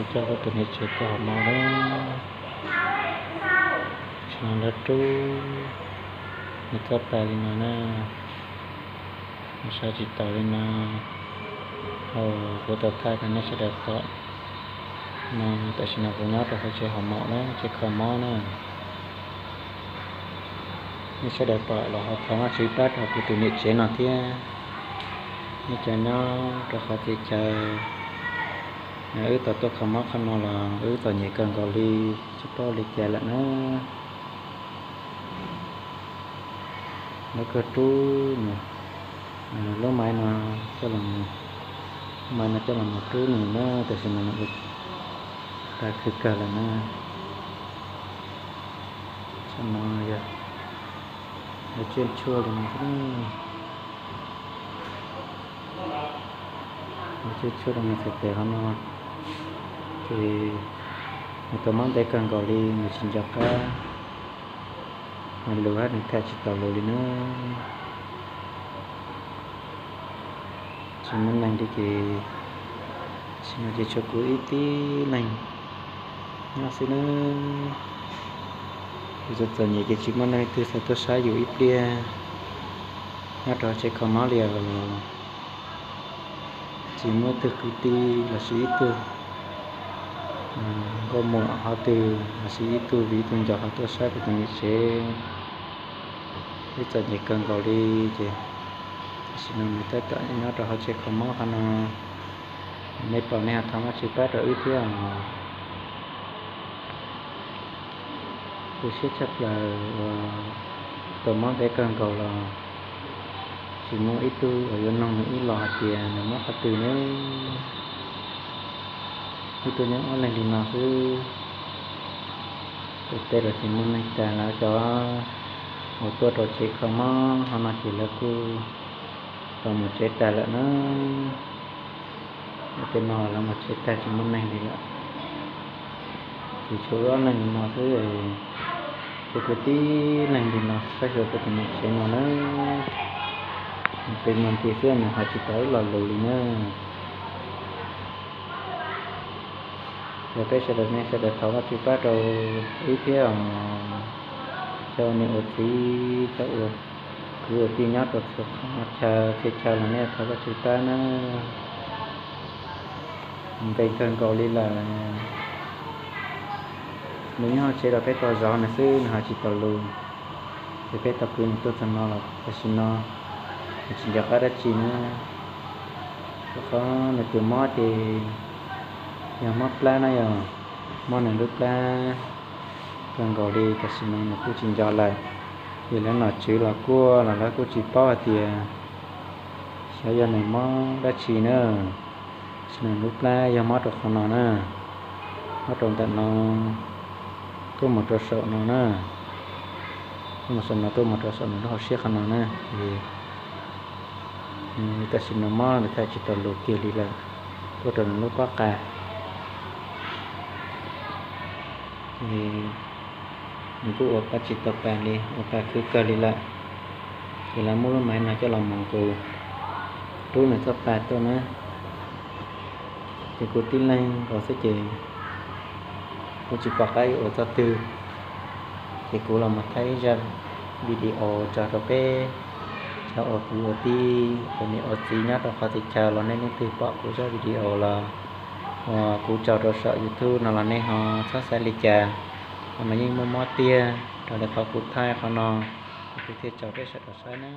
Coj kuv tus niam tsev tuaj haus mob na. Tam sim no lawv rub nws txoj pas li no na, nws sawv tsis taus li no. Kuv tau thaij rau nej sawv daws pom no, tam sim no kuv nyob rau hauv tsev haus mob na, tsev kho mob na. Nej sawv daws pom los ho thov Vajtswv pab rau kuv tus niam tsev no thiab. Nej cov nyob rau qhov txhia chaw, wb tau tuaj kho mob qhov no los wb txom nyem kawg nkaus li, tsis paub ua li cas lawm na. Lawv kawg rub nws, lub maiv no coj los, lub maiv no coj los mus rub nws na, tam sim no nws ua tag khwv kawg lawm na. Tam no yog lawv tsiaj tshuaj li no xwb. Lawv tsiaj tshuaj rau nws txhais tes qhov no, ces nws tau mob ntev kawg nkaus li, nws tsis nco qab hais lus hab nws tham tsis taus lus li na. Tsis muaj neeg li ces, tam sim no ces tshuav kuv ib tib leeg nyob xwb na. Kuv txom txom nyem ces tsis muaj neeg twg xav tuaj saib yus ib pliag. Nyob rau tsev kho mob li os, tsis muaj ib tug kwv tij lossis ib tug nkauj muam qhov twg lossis ib tug viv ib tug ncaus ho tuaj saib kuv tus niam tsev. Wb txom nyem kawg nkaus li ces tam sim no nws tab tom nyob rau hauv tsev kho mob qhov no. Nej pom nej ho thov Vajtswv pab rau wb thiab os. Tu siab tshaj plaws uas tau mob ntev kawg nkaus los tsis muaj ib tug uas yuav nug nws ib los hais tias nws mob qhov twg ne. Wb tuaj nyob ob leeg li no xwb. Tus tej los tsis muaj neeg tag, lawv cov uas tuaj rau tsev kho mob hov no ces lawv kuj tau mus tsev tag lawm na. Tej no lawv mus tsev tag tsis muaj neeg li lawm. Ces tshuav wb ob leeg li no xwb, tshuav kuv tib leeg li no saib xyuas kuv tus niam tsev no na. Nws pes muag nti xwb, nws hais tsis tau ib lo lus li na. Yog peb sawv daws, nej sawv daws thov Vajtswv pab rau wb thiab os. Cov ua niam ua txiv, cov ua kwv ua tij nyob rau txhua qhov chaw txhia chaw los nej thov Vajtswv pab na. Ntev kawg nkaus li lawm. Nws nyob hauv tsev los peb tau zov nws xwb, nws hais tsis tau lus. Ces peb tau kwv nws tuaj txog no los tam sim no nws tsis nco qab dab tsi na. Rau qhov nws tus mob ces yog mob plab na yog, mob nws lub plab kawg nkaus li, tam sim no nws kuj tsis nco lawm. Ces lawv nom tswv los kuaj los lawv kuj tsis paub hais tias xyov yog nws mob dab tsi na. Tam sim no nws lub plab yog mob rau qhov no na, mob rau ntawm no tuaj mus rau saum no na. Tuaj mus saum no, tuaj mus rau saum nws lub hauv siab qhov no na. Ces tam sim no mob nws thaij tsis tau lus kiag li lawm, tuaj rau nws lub pob qa. Ces nws kuj ua pa tsis tau pa li, ua pa khwv kawg li lawm. Ces lawv muab lub maiv no coj los mus nqus, rub nws txoj pa tuaj na. Ces kuv tib leeg nkaus xwb ces kuv tsis pom qab yuav ua txoj twg. Ces kuv los mus thaij ib zaj video tso rau peb cov ua kwv ua tij, ua niam ua txiv nyob rau qhov txhia chaw los nej leej twg pom kuv zaj video los uas kuv tso rau saum YouTube no los nej ho txhob xav li cas. Qhov no yeej muaj mob tiag raws li qhov kuv thaij qhov no, kuv thiaj tso peb sawv daws saib na.